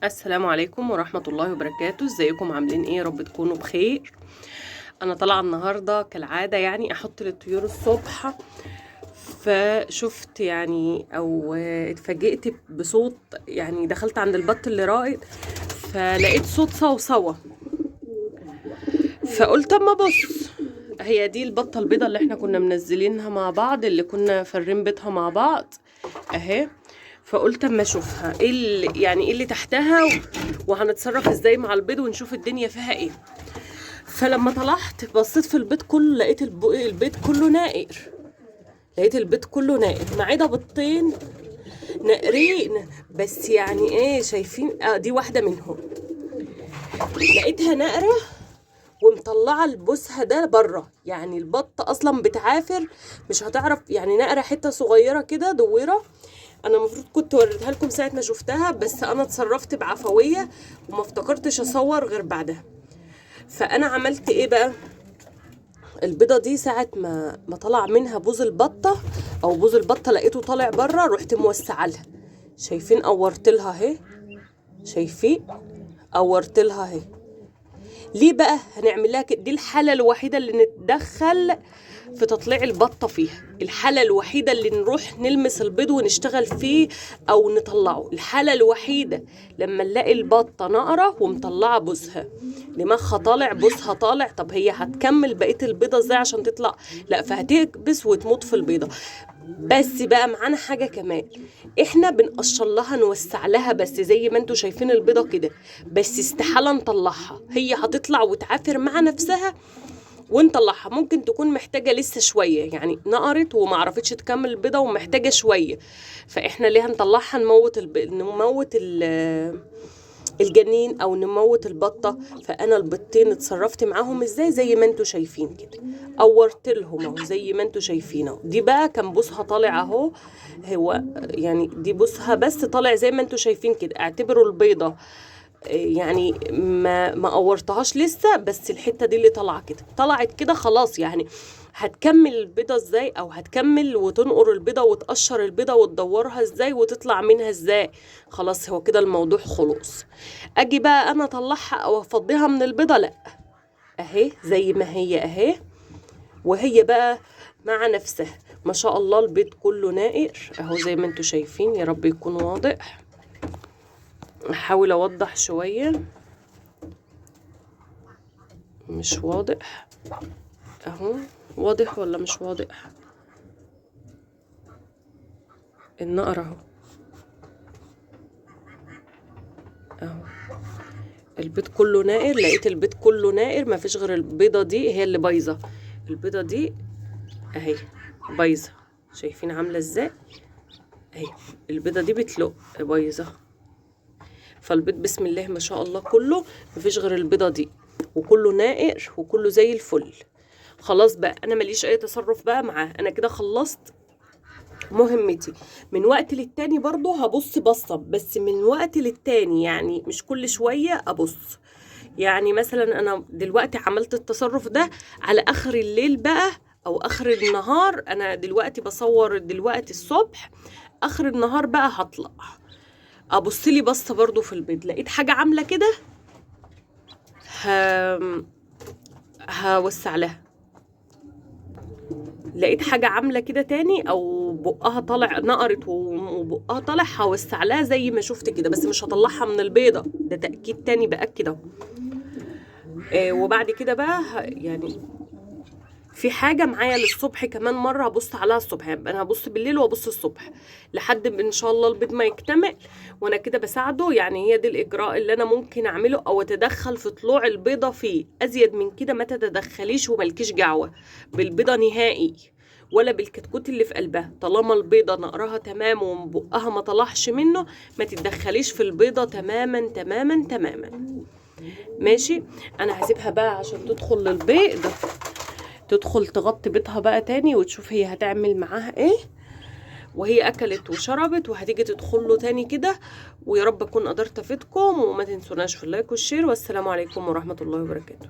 السلام عليكم ورحمة الله وبركاته. ازيكم عاملين ايه؟ يا رب تكونوا بخير. انا طالعة النهاردة كالعادة يعني احط للطيور الصبح، فشفت يعني او اتفاجئت بصوت، يعني دخلت عند البط اللي رائد فلقيت صوت صوصوة، فقلت اما بص، هي دي البطة البيضة اللي احنا كنا منزلينها مع بعض، اللي كنا فرين بيتها مع بعض اهي. فقلت اما اشوفها ايه اللي يعني ايه اللي تحتها وهنتصرف ازاي مع البيض ونشوف الدنيا فيها ايه. فلما طلعت بصيت في البيض كله لقيت البيض كله نائر، لقيت البيض كله نائر ما عدا بيضتين نائرين بس، يعني ايه شايفين؟ دي واحدة منهم لقيتها نائره ومطلعه البوسها ده بره، يعني البط اصلا بتعافر مش هتعرف، يعني نقره حتة صغيرة كده دويره. انا المفروض كنت وريتها لكم ساعة ما شفتها، بس انا اتصرفت بعفويه وما افتكرتش اصور غير بعدها. فانا عملت ايه بقى؟ البيضة دي ساعة ما طلع منها بوز البطة او بوز البطة لقيته طالع بره، رحت موسعه لها، شايفين؟ قورت لها اهي، شايفين؟ قورت لها اهي. ليه بقى هنعمل لها كده؟ دي الحالة الوحيدة اللي نتدخل في تطليع البطة فيها، الحالة الوحيدة اللي نروح نلمس البيض ونشتغل فيه او نطلعه، الحالة الوحيدة لما نلاقي البطة نقره ومطلعه بوزها، دماغها طالع بوزها طالع. طب هي هتكمل بقية البيضة ازاي عشان تطلع؟ لا، فهتكبس وتموت في البيضة. بس بقى معانا حاجة كمان، احنا بنقشر لها نوسع لها بس زي ما انتوا شايفين البيضة كده، بس استحالة نطلعها، هي هتطلع وتعافر مع نفسها ونطلعها. ممكن تكون محتاجه لسه شوية، يعني نقرت وما عرفتش تكمل البيضة ومحتاجة شوية، فاحنا ليه هنطلعها؟ نموت الجنين او نموت البطة. فانا البيضتين اتصرفت معاهم ازاي؟ زي ما انتوا شايفين كده، قورت لهم اهو زي ما انتوا شايفين اهو. دي بقى كان بوسها طالع اهو، هو يعني دي بوسها بس طالع زي ما انتوا شايفين كده. اعتبروا البيضة يعني ما قورتهاش لسه، بس الحتة دي اللي طالعه كده طلعت كده خلاص. يعني هتكمل البيضة ازاي؟ او هتكمل وتنقر البيضة وتقشر البيضة وتدورها ازاي وتطلع منها ازاي؟ خلاص هو كده الموضوع خلاص. اجي بقى انا اطلعها او افضيها من البيضة؟ لا، اهي زي ما هي اهي، وهي بقى مع نفسها. ما شاء الله البيض كله نائر اهو زي ما انتوا شايفين، يا رب يكون واضح، احاول اوضح شوية، مش واضح اهو، واضح ولا مش واضح؟ النقر اهو اهو، البيض كله نائر. لقيت البيض كله نائر، ما فيش غير البيضة دي هي اللي بايظة. البيضة دي اهي بايظة، شايفين عامله ازاي؟ اهي البيضة دي بتلق بايظة. فالبيض بسم الله ما شاء الله كله مفيش غير البيضة دي، وكله نائر وكله زي الفل. خلاص بقى انا ماليش اي تصرف بقى معاه، انا كده خلصت مهمتي. من وقت للتاني برضو هبص بصة، بس من وقت للتاني، يعني مش كل شوية ابص. يعني مثلا انا دلوقتي عملت التصرف ده على اخر الليل بقى او اخر النهار، انا دلوقتي بصور دلوقتي الصبح، اخر النهار بقى هطلع ابص لي بصة برضو في البيض، لقيت حاجة عامله كده هوسع لها. لقيت حاجة عامله كده تاني او بقها طالع، نقرت وبقها طالع، هوسع لها زي ما شفت كده، بس مش هطلعها من البيضة، ده تاكيد تاني باكد اهو. وبعد كده بقى يعني في حاجة معايا للصبح كمان مرة هبص عليها الصبح، يعني انا هبص بالليل وابص الصبح لحد ان شاء الله البيض ما يكتمل، وانا كده بساعده. يعني هي دي الاجراء اللي انا ممكن اعمله او اتدخل في طلوع البيضة فيه. ازيد من كده ما تتدخليش وملكيش دعوه بالبيضه نهائي ولا بالكتكوت اللي في قلبها، طالما البيضة نقرها تمام وبقها ما طلعش منه ما تتدخليش في البيضة تماما تماما تماما. ماشي، انا هسيبها بقى عشان تدخل للبيض، تدخل تغطي بيضها بقى تاني وتشوف هي هتعمل معاها ايه، وهي اكلت وشربت وهتيجي تدخل له تاني كده. ويا رب اكون قدرت افيدكم، وما تنسوناش في ال like وال share، والسلام عليكم ورحمة الله وبركاته.